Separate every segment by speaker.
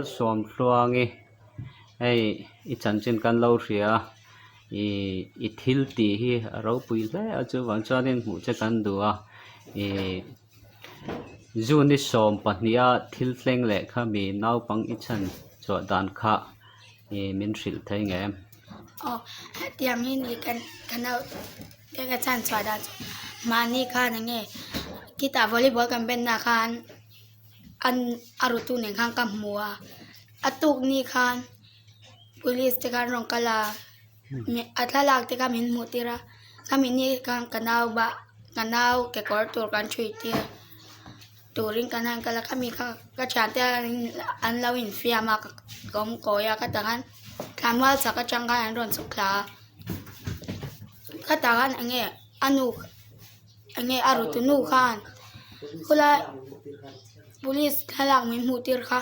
Speaker 1: Malsawmtluangi hei i chanchin kan lo hria a ih i thil tih hi a ropui hle a chuvang chuanin hmuh che kan duh a ih June ni 12 a thil thleng leh kha mi naupang i chhan chhuah dan kha ih min hrilh thei nge em?
Speaker 2: Aw hetiang hi ni kan ka naute ka chhan chhuah dan chu mahni khan enge khitah volleyball kan ben na khan an a rutu nen khan ka hmu a a tuk ni khan police te khan rawn kal a a thlalak te kha min hmuh tir a khami ni khan ka nau bah ka nau kekawr tur kan ṭhui tir turin kan han kal a khami kha ka thiante an lo infiam a ka awm kawi a khatah khan thlanmual chak atang khan an rawn chhuk thla a khatah khan eng nge a nu eng nge a rutu nu khan khulai police thlalak min hmuh tir kha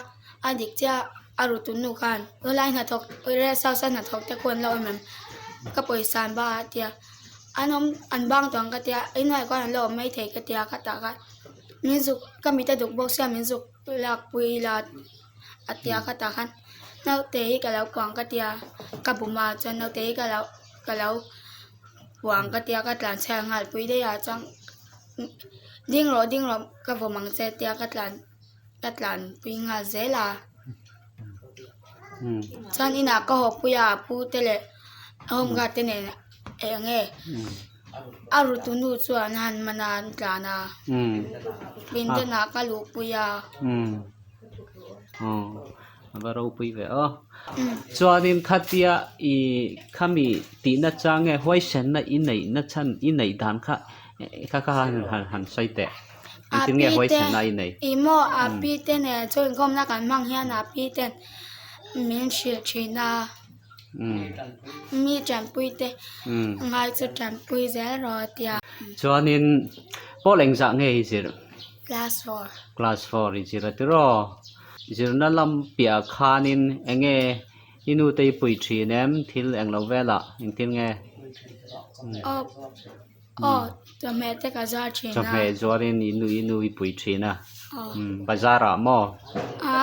Speaker 2: a dik chiah a rutu nu khan khulai hnathawk rest house a hnathawk te khu an lo awm em ka pawisa an ba a tia an awm an bang tawh ang ka tia inhnuaiah khuan an lo awm maithei ka tia khatah khan min zuk ka mit a duk bawk sia min zuk lak pui ila a tia khatah khan naute hi ka lo puang ka tia ka bum a chuan naute hi ka lo ka lo puang ka tia ka tlan chhiat nghal pui daih a chuan ding rawh ding rawh ka vawm ang che tia ka tlan ka tlan pui nghal zel a chuan inah ka haw pui a a pu te leh a home guard te nen eng nge a rutu nu chuan a han man a an tlan a pindanah ka luh pui a.
Speaker 1: A va ropui ve aw. Chuanin khatia i khami tihna chang nge huaisenna i neihna chhan i neih dan kha kha kha han han han sawi teh. Engtin nge huaisenna i neih?
Speaker 2: Ih maw a pi te nen chu inkhawmna kan hmang hian a pi ten min hrilh thin a. Mi tanpui te ngai chu tanpui zel rawh a tia.
Speaker 1: Chuanin pawl engzah nge i zirh?
Speaker 2: Class four.
Speaker 1: Class four i zir a tiraw? Zirna lam piah khanin eng nge i nu te i pui thin em? Thil eng lo velah engtin nge?
Speaker 2: Aw aw chawhmeh te ka zuar thin a.
Speaker 1: Chawhmeh zuarin i nu i nu i pui thin a. Bazar ah maw?
Speaker 2: A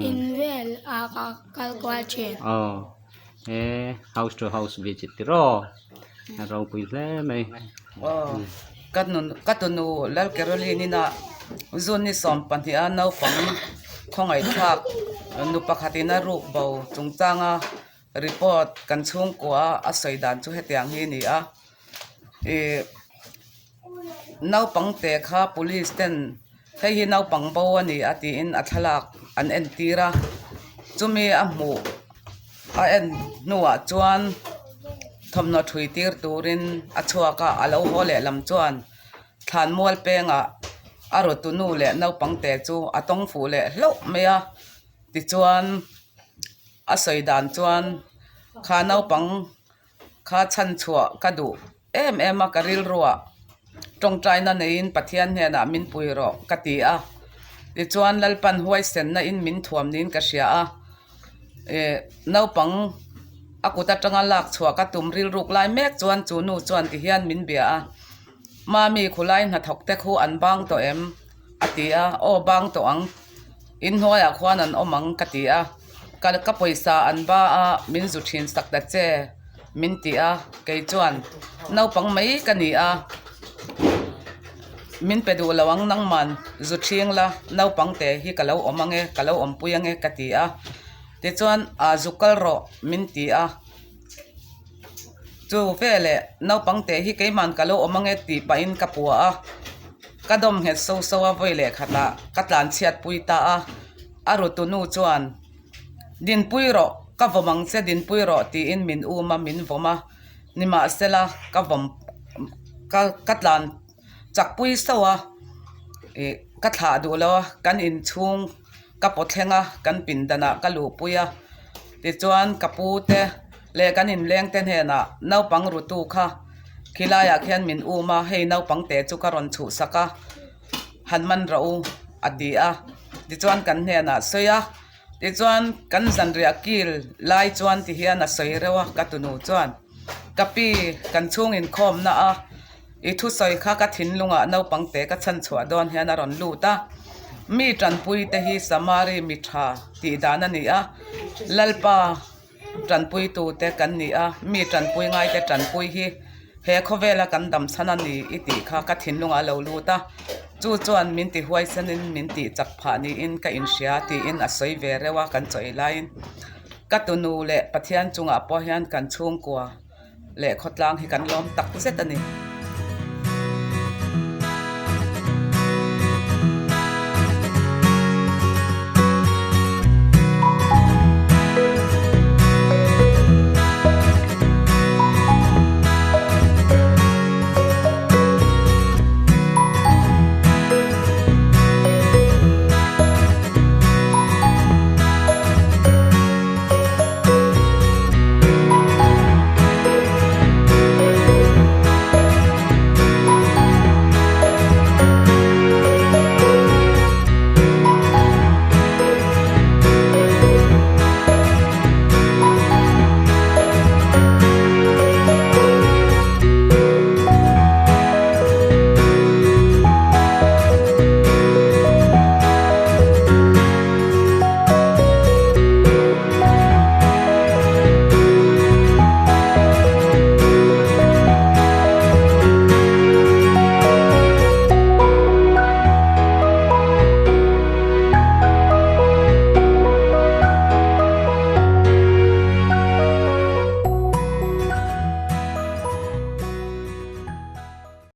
Speaker 2: in vel ah ka kal kual thin.
Speaker 1: Aw he house to house visit tiraw? A ropui hle mai.
Speaker 3: Aw ka nun ka tunu Lalcaroline ina zun ni 12 a naupang khawngaihthlak nu pakhatin a ruk bo chungchanga report kan chhungkua a sawi dan chu hetiang hi a ni a ih naupang te kha police ten hei hi naupang bo a ni a tiin a thlalak an entir a chumi a hmuh a en hnuah chuan thawmhnaw thui tir turin a chhuak a a lo haw leh lam chuan thlanmual pengah a rawtu nu leh naupang te chu a tawng fuh leh hlauh mai a tichuan a sawi dan chuan kha naupang kha chhan chhuah ka duh em em a ka rilruah tawngtaina neiin Pathian hnenah min pui rawh ka ti a tichuan Lalpan huaisenna in min thuam niin ka hria a ih naupang a kut atanga lak chhuah ka tum rilruk lai mek chuan chu nu chuan ti hian min bia a mami khulai hnathawk te khu an bang tawh em a ti a aw bang tawh ang inhnuaiah khuan an awm ang ka ti a. Ka ka pawisa an ba a min zu thin sak ta che min ti a kei chuan naupang mai ka ni a min pe duh lo ang nangman zu thing la naupang te hi ka lo awm ang e ka lo awmpui ang e ka ti a tichuan ah zu kal rawh min ti a chu veleh naupang te hi keimahn ka lo awm ang e tih pahin ka pua a ka dawm nghet so so a vawi leh khatah ka tlan chhiat pui ta a. A rutu nu chuan, Dinpui rawh, ka vawm ang che, dinpui rawh tiin min um a, min vawm a. Nimahsela, ka vawm, ka ka tlan chakpui sauh a, ih ka thlah duh lo a, kan inchhung ka paw thleng a, kan pindanah ka luhpui a. Tichuan, ka pu te leh kan inleng te hnenah naupang rutu kha khilaiah khian min um a, hei naupang te chu ka rawn chhuhsak a. han man rawh u a ti a tichuan kan hnenah sawi a tichuan kan zanriah kil lai chuan ti hian a sawi reuh a ka tunu chuan ka pi kan chhung inkhawm na a i thusawi kha ka thinlungah naupang te ka chhan chhuah dawn hian a rawn lut a. Mi tanpui te hi Samari mi tha tih dan a ni a, Lalpa tanpuitu te kan ni a, mi tanpui ngai te tanpui hi he khawvela kan dam chhan a ni i tih kha ka thinlungah a lo lut a, chu chuan min ti huaisanin min tih chak phah niin ka inhria tiin a sawi ve reuh a kan chawi laiin ka tunu leh Pathian chungah pawh hian kan chhungkua leh khawtlang hi kan lawm tak zet a ni.